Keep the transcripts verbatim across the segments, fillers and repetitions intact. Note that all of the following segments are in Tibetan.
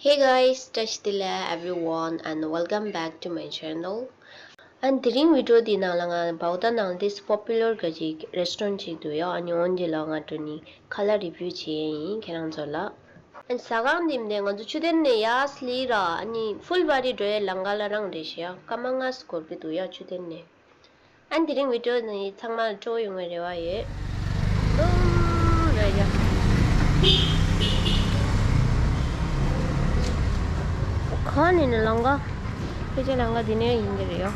Hey guys, བཀྲ་ཤིས་བདེ་ལེགས་everyone and welcome back to my channel. ཨ་ནི་དེ་རིང་བི་ཌི་ཡོ་འདིའི་ནང་ལ་ང་བའོ་ཏཱ་ནང་ལ་ཏོག་ཙམ་པོ་པུ་ལར་ག་ཅིག་རེ་སི་ཊོ་རན་ཊི་ཅིག་འདུག་ཡོད། ཨ་ནི་འོན་ཏེ་ལ་ང་འགྲོ་ནི་ཁ་ལག་རི་བིའུ་བྱེད་ཡས་ཡིན་ཁྱེད་རང་ཚོ་ལ། ཨ་ནི་ཟ་ཁང་འདི་མིན་ཏེ་ང་ཚོ་མཆོད་རྟེན་ནས་ཡར་སླེབས་ར་ཨ་ནི་ཧྥུལ་བ་རི་འགྲོ་ཡས་ལམ་ཁ་ལ་རང་རེད་ཤག་སྐར་མ་ལྔ་ཙམ་འགོར་གི་འདུག་ཡོད་མཆོད་རྟེན་ནས། ཨ་ནི་དེ་རིང་བི་ཌི་ཡོ་ནི་ཚང་མ་ལ་སྤྲོ་པོ་ཡོང་བའི་རེ་བ་ཡོད། ཨུམ། རེད་ཡ། གང་ནས་ནི་ལམ་ཁ། ཕལ་ཆེར་ལམ་ཁ་འདི་ནས་ཡིན་གྱི་རེད་ཡ།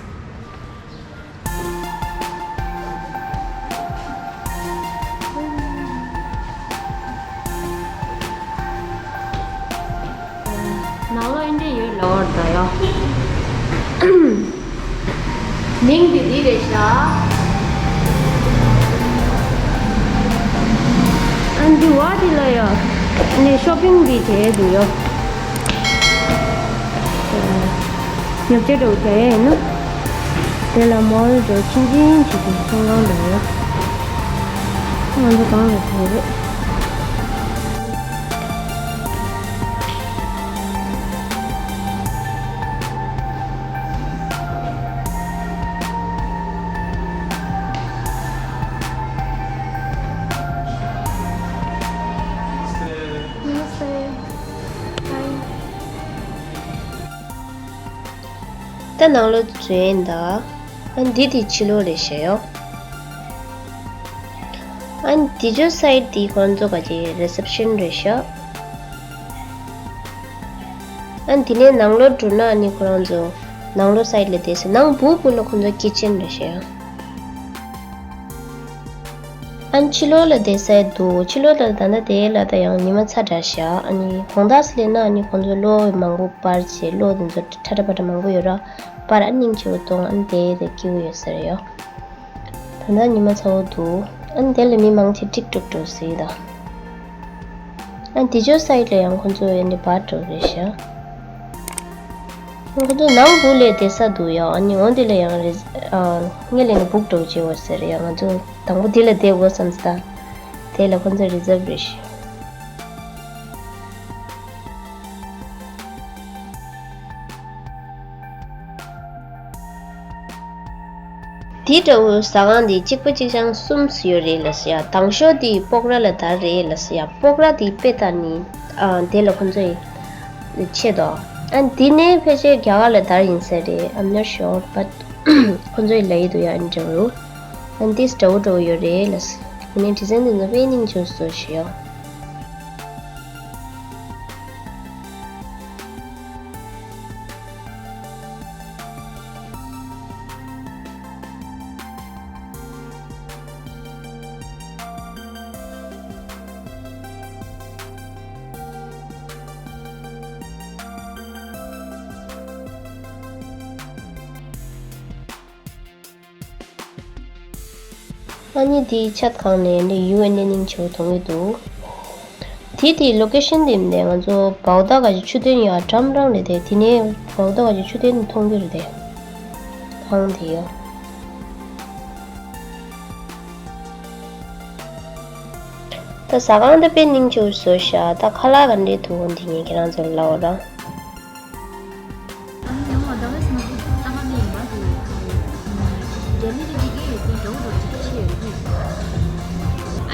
ནང་ལོགས་འདི་འདྲ་ཡོད་ལབ་པ་རེད་ད་ཡ། མིང་འདི་འདི་རེད་ཤག་ཨ་འདི་བ་འདི་ལ་ཡ། ནི་ཤོ་པིང་འདི་བྱས་འདུག་ཡ། ཉོ་ཆ་འདྲ་བོ་རྒྱག་ཡས་ཡིན་ན། དེ་ལ་མོལ་འདྲ་བོ་ཆུང་ཆུང་ཞིག་གི་ཚོང་ཁང་འདྲ་བོ་ཡོད། ང་ཚོ་གང་ལ་ཐུག་རེད། नमस्ते। हाय। ད་ནང་ལོགས་འཛུལ་ཡིན་ད། ཨ་འདི་དེ་ཕྱི་ལོགས་རེད་ཤག་ཡ། ཨ་འདི་ཅོ་སའིཌ་དེ་ཁོང་ཚོ་ག་ཅིག་རི་སེབ་ཤན་རེད་ཤག་ཨ་འདི་ནས་ནང་ལོགས་འགྲོ་ན་ཨ་ནི་ཁོ་རང་ཚོ་ནང་ལོགས་སའིཌ་ལ་བསྡད་ས་ནང་སྦུག་སྦུག་ལ་ཁོང་ཚོ་ཀི་ཅན་རེད་ཤག་ཡ། ཨ་ནི་ཕྱི་ལོགས་ལ་བསྡད་ས་འདུག་ཕྱི་ལོགས་ལ་ད་ལྟ་དེ་ལ་ད་ཡང་ཉི་མ་ཚ་དྲགས་ཤག་ཨ་ནི་དགོང་དག་སླེབས་ན་ཨ་ནི་ཁོང་ཚོ་གློག་མང་པོ་སྤར་བྱས་གློག་དེ་ཚོ་ཁྲ་ཁྲ་པ་ཁྲ་མང་པོ་ཡོད་ར་སྤར་ཨ་ནི་སྙིང་རྗེ་པོ་གཏོང་ཨ་ནི་དེ་དེ་སྐྱིད་པོ་ཡོད་ས་རེད་ཡ། ད་ལྟ་ཉི་མ་ཚ་པོ་འདུག་ཨ་ནི་དེ་ལ་མི་མང་ཆེ་ཀྲིག་ཀྲུག་འགྲོ་སྲིད་ད། ཨ་འདི་ཅོ་སའིཌ་ལ་ཡང་ཁོང་ཚོ་ཡ་ནི་བར་འགྲོ་རེད་ཤག་ཁོང་ཚོ་ནང་སྦུག་ལ་བསྡད་ས་འདུག་ཡ། ཨ་ནི་འོན་ཏེ་ལ་ཡང་རེ་ཨ་སྔོན་ལ་ནི་སྦུག་འགྲོ་བྱེད་དགོས་ཟེར་ཡ། ང་ཚོ་དང་པོ་འདི་ལ་བསྡད་དགོས་བསམ་སྟེ་ད། དེ་ལ་ཁོང་ཚོ་རི་ཛབ་རེད་ཤག་དེ་འདྲ་བོ་ཟ་ཁང་དེ་གཅིག་པ་གཅིག་རྐྱང་གསུམ་ཡོད་རེད་ལབ་ཤག་དང་ཤོས་དེ་སྤོག་ར་ལ་དར་རེད་ལབ་ཤག་སྤོག་ར་དེ་དཔེ་ལྟ་ནི་ཨ་དེ་ལ་ཁོང་ཚོས་ཆེད་དོ། ཨ་འདི་ནས་ཕལ་ཆེར་རྒྱ་གར་ལ་དར་ཡིན་ས་རེད། I'm not sure but ཁོང་ཚོས་ལབ་ཡི་འདུག་ཡ། ཨ་འདྲ་བོ་ཨ་འདི་འདྲ་བོ་འདྲ་བོ་ཡོད་རེད་ལབ་ཤག་དེ་ནས་ཌི་ཛའིན་དེ་ཚོ་དཔེ་སྙིང་རྗེ་པོ་བཟོས་ཤག་ཡ། ཨ་ནི་དེའི་ཆ་ཚང་ནས་འདི་ཡུ་ཨེན་ནས་སྙིང་རྗེ་པོ་མཐོང་གི་འདུག་དེ་དེའི་ལོ་ཀེ་ཤན་དེ་མིན་ནས་ང་ཚོ་བའོ་ཏཱ་ག་ཅིག་མཆོད་རྟེན་ཡོད་འགྲམ་རང་རེད་དེ། དེ་ནས་བའོ་ཏཱ་ག་ཅིག་མཆོད་རྟེན་མཐོང་གི་རེད་དེ། ཁང་དེ་ཡོད། ད་ཟ་ཁང་དེ་དཔེ་སྙིང་རྗེ་པོ་བཟོས་ཤག་ད་ཁ་ལག་ག་འདྲས་འདུག་འདི་ངས་ཁྱེད་རང་ཚོར་ལབ་ར།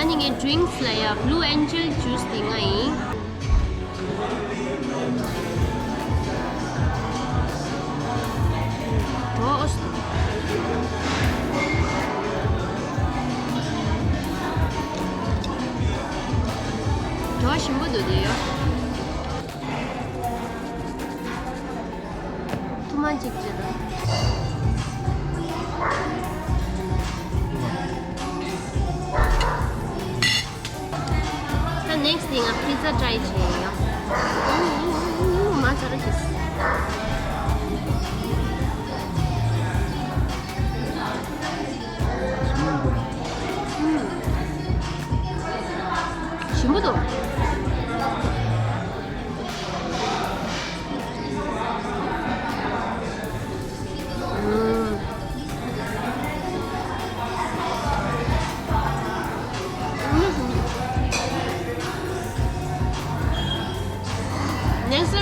ཨ་ནི་ངའི་ཌི་རིང་ལ་ཡ་Blue Angel juice དེ་ང་ཡིན། ཐུ་མ་གཅིག་བྱེད་དང་། ད་ནེག་སི་ཊི་ང་པི་ཛ་ཊའི་བྱེད་ཡོད། མ་ཚར་ཞིག་ཞིམ་པོ་འདུག་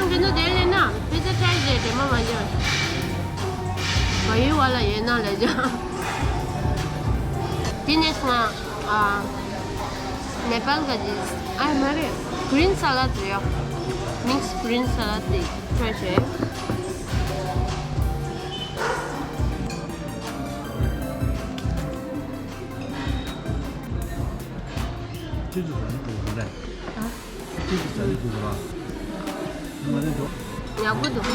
ཁྱོད་ཚོ་དེར་སླེབས་ན་པི་ཛ་ཊ་རའི་བྱས། དྲན་པ་མ་བརྗེད། བལ་ཡུལ་བ་ལ་ཡོད་ན་ལས་ཀྱང་། དེ་ནས་ང་ཨ་ནེ་པཱལ་ག་ཅིག་ཨ་མ་རེད། གྷི་རིན་ས་ལད་རེད་ཡ། མིག་སི་གྷི་རིན་ས་ལད་དེ་ཊ་རའི་བྱས། ཁྱེད་ཚོ་ཟ་ནི་འགྲོ་གི་རེད། ཨ། ཁྱེད་ཚོ་ཟ་ནི་འགྲོ་གི་རེད། ང་ནི་འགྲོ། ཡག་པོ་འདུག་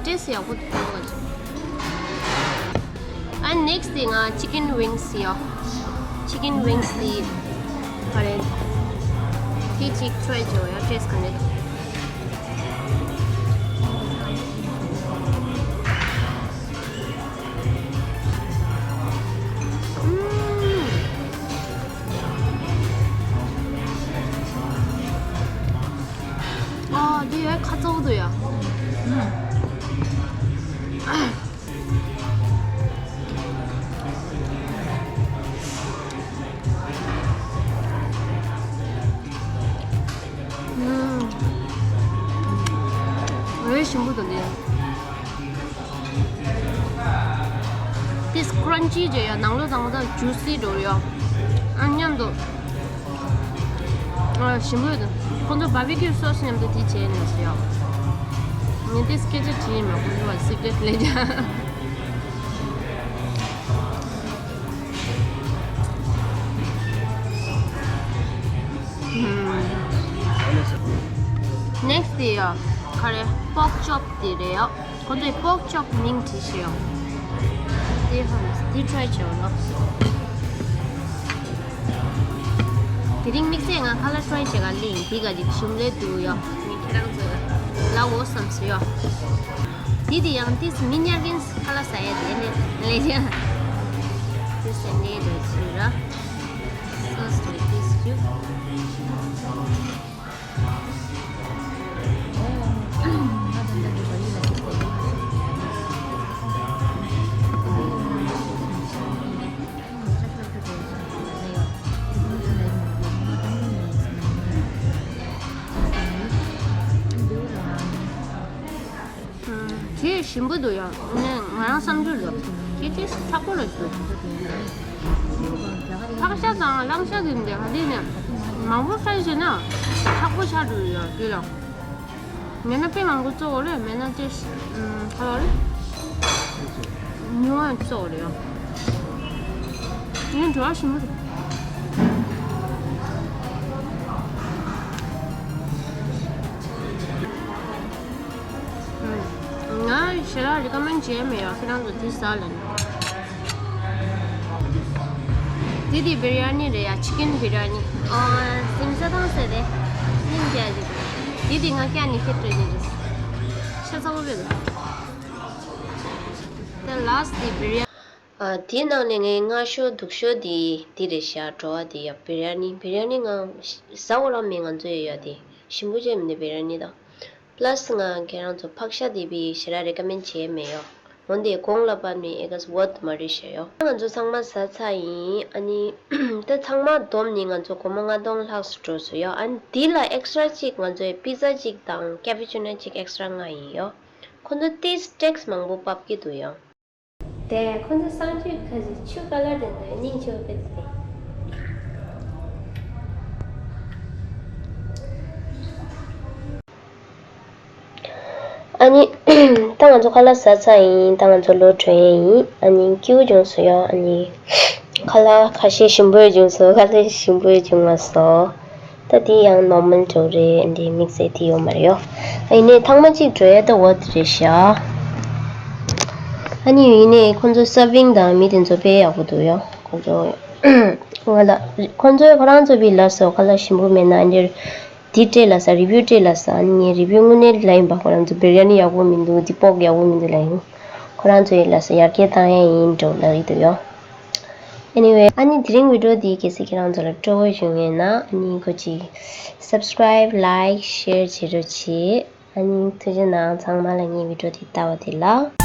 ཊེ་སི་ཊི་ཡག་པོ་འདུག་ཨ་ནེག་སི་ཊི་དེ་ང་ཅི་ཀེན་ཝིང་སི་ཡོད། ཅི་ཀེན་ཝིང་སི་དེ་ག་རེ། དེ་གཅིག་ཊ་རའི་བྱེད་ཡ། ཊེ་སི་ཊི་ག་འདྲ་འདུག་ཨ། དེ་ཡོད་ཁ་ཚ་བོ་འདུག་ཡ། ཨ། འོད་ཞིམ་པོ་འདུག་འདི། དེ་ཀྲན་ཅི་བྱས་ཡ། ནང་ལོགས་དང་པོ་དང་ཇུ་སི་འགྲོ་ཡ། ཨ་མཉམ་དུ། ཨ་ཞིམ་པོ་ཡོད་དོ། ཁོང་ཚོ་བྷར་བི་ཀིའུ་སོ་སི་མཉམ་དུ་དེ་བྱས་ནས་ཟེར་ཡ། ངས་དེ་སྐད་ཆ་དྲིས་ཡིན་མ། ཁོང་ཚོ་བ་སི་ཀྲེ་ཊི་ལས་ཀྱང་། ནེག་སི་ཊི་དེ་ཡ། ག་རེ། པོག་ཅོབ་དེ་རེད་ཡ། ཁོ་ཚོས་པོག་ཅོབ་མིང་བྲིས་ཤག་ཡ། དེ་ཧ་དེ་ཊ་རའི་བྱེད་འོ་ལོ། དེ་རིང་དམིགས་བསལ་ང་ཁ་ལག་ཊ་རའི་བྱེད་ག་སླེབས་ཡིན། དེ་ག་ཅིག་ཞིམ་ལས་འདུག་ཡ། ངས་ཁྱེད་རང་ཚོ་ལ་འོ་བསམ་སོང་ཡ། དེ་དེ་ཡང་ཏིས་མི་ཉར་གིན་ཁ་ལག་ཟ་ཡ་དེ་ནས་ལས་ཀྱང་། དེ་སེ་ནས་འདྲ་ཞིག་ར། Sauce with this too. དེ་ཞིམ་པོ་འདུག་ཡ། ནས་ང་རང་བསམ་ཚུལ་ལ་དེ་དེ་ཚགས་པོ་རེད་འདུག་ཕག་ཤ་དང་གླང་ཤ་དེ་འདྲ་ག་དེ་ནས་མང་པོ་ཤ་བྱས་ན་ཚགས་པོ་ཆགས་འགྲོ་ཡ་དེ་ལ། མེད་ན་དཔེ་མང་པོ་བཙོ་དགོས་རེད། མེད་ན་ཅེས་ཁ་ལོ་རེད། ཉུང་བ་བཙོ་དགོས་རེད་ཡ། ངས་འགྲོ་བ་ཞིམ་པོ་རེད། ང་ཞེ་དྲག་རི་ཀོ་མེན་བྱས་མེད་ཡ། ཁྱེད་རང་ཚོ་དེ་ཟ་ལ་ནི། དེ་དེ་བི་རི་ཡ་ནི་རེད་ཡ། ཅི་ཀེན་བི་རི་ཡ་ནི། ཨོ་སིམ་ས་དང་ཟེར་ཏེ། སྙིང་རྗེ་ཞིག་དེ་དེ་ང་སྐྱ་ནི་ཁྱེད་སྤྲོད་ནི་རེད། ཤ་ཚ་བོ་རེད། དེ་ལ་སི་དེ་བི་རི་ཡ། ཨ་དེའི་ནང་ནས་ངའི་སྔ་ཤོས་སྡུག་ཤོས་དེ་དེ་རེད་ཤག་བྲོ་བ་དེ་ཡ། བི་རི་ཡ་ནི། བི་རི་ཡ་ནི་ང་ཟ་འོ་རང་མེད། ང་ཚོ་ཡ་ཡ་དེ་ཞིམ་པོ་བྱས་མི་འདུག་བི་རི་ཡ་ནི་དང་། པླ་སི་ང་ཁྱེད་རང་ཚོ་ཕག་ཤ་དེ་བི་ཞེ་དྲག་རེ་ཀོ་མེན་བྱས་མེད་ཡོ། འོན་ཏེ་གོང་ལ་བབས་ནས་ཨེ་ག་སི་ཝར་ཐི་མ་རེད་ཤག་ཡོ། ང་ཚོ་ཚང་མ་ཟ་ཚར་ཡིན། ཨ་ནི་ད་ཚང་མ་བསྡོམས་ནས་ང་ཚོ་སྒོར་མོ་ལྔ་སྟོང་ལྷག་ཙམ་འགྲོ་སོང་ཡོ། ཨ་ནི་དེ་ལ་ཨེག་སི་ཊ་ར་གཅིག་ང་ཚོས་པི་ཛ་གཅིག་དང་ཀེ་པུ་ཅི་ནོ་གཅིག་ཨེག་སི་ཊ་ར་མངགས་ཡིན་ཡོ། ཁོ་ཚོ་ཏིས་ཊེག་སི་མང་པོ་བབས་ཀྱི་འདུག་ཡོ། དེ་ཁོ་ཚོ་གསང་སྤྱོད་ཁ་ཟིག་ཆུ་ཀ་ལར་དེ་ཚོ་སྙིང་རྗེ་པོ་དཔེ་དེ། ཨ་ནི་ད་ང་ཚོ་ཁ་ལག་ཟ་ཚར་ཡིན། ད་ང་ཚོ་ལོག་འགྲོ་ཡས་ཡིན། ཨ་ནི་སྐྱིད་པོ་བྱུང་སོང་ཡོ། ཨ་ནི་ཁ་ལག་ཁ་ཤས་ཞིམ་པོ་བྱུང་སོང་། ཁ་ལག་ཞིམ་པོ་བྱུང་མ་སོང་། ད་དེ་ཡང་ནོར་མལ་འགྲོ་རེད། འདི་དམིགས་བསལ་དེ་ཡོད་མ་རེད་ཡོ། ཨ་ཡིན་ནའི་ཐེངས་མ་གཅིག་འགྲོ་ཡ་ད་འོ་དེ་རེད་ཤག་ཨ་ནི་ཡིན་ནའི་ཁོང་ཚོ་སར་ཝིང་དང་མི་དེ་ཚོ་དཔེ་ཡག་པོ་འདུག་ཡོ། ཁོང་ཚོ་ང་ལ་ཁོང་ཚོས་ཁོ་རང་ཚོ་བི་ལབ་སོང་། ཁ་ལག་ཞིམ་པོ་མེད་ན་ཨ་ནི་དེ་སྤྲད་ལབ་ས། རི་བིའུ་སྤྲད་ལབ་ས། ཨ་ནི་ངས་རི་བིའུ་དངོས་གནས་ལབ་ཡིན་པ། ཁོ་རང་ཚོ་བི་རི་ཡ་ནི་ཡག་པོ་མི་འདུག་འདི་པོག་ཡག་པོ་མི་འདུག་ལབ་ཡིན། ཁོ་རང་ཚོ་ཡི་ལབ་ས་ཡར་རྒྱས་བཏང་ཡ་ཡིན་འགྲོ་ལབ་ཡི་འདུག་ཡོ། Anyway, ཨ་ནི་དེ་རིང་བི་ཌིའོ་འདི་གལ་སྲིད་ཁྱེད་རང་ཚོ་ལ་སྤྲོ་བོ་བྱུང་ཡོད་ན་ཨ་ནི་གོ་ཅིག་སབ་སི་ཀ་རའིབ་ལའིག་ཤེར་བྱེད་རོགས་བྱེད། ཨ་ནི་ཐུགས་རྗེ་གནང་། ཚང་མ་ལ་ངའི་བི་ཌིའོ་འདི་ལྟ་བ་དེ་ལ།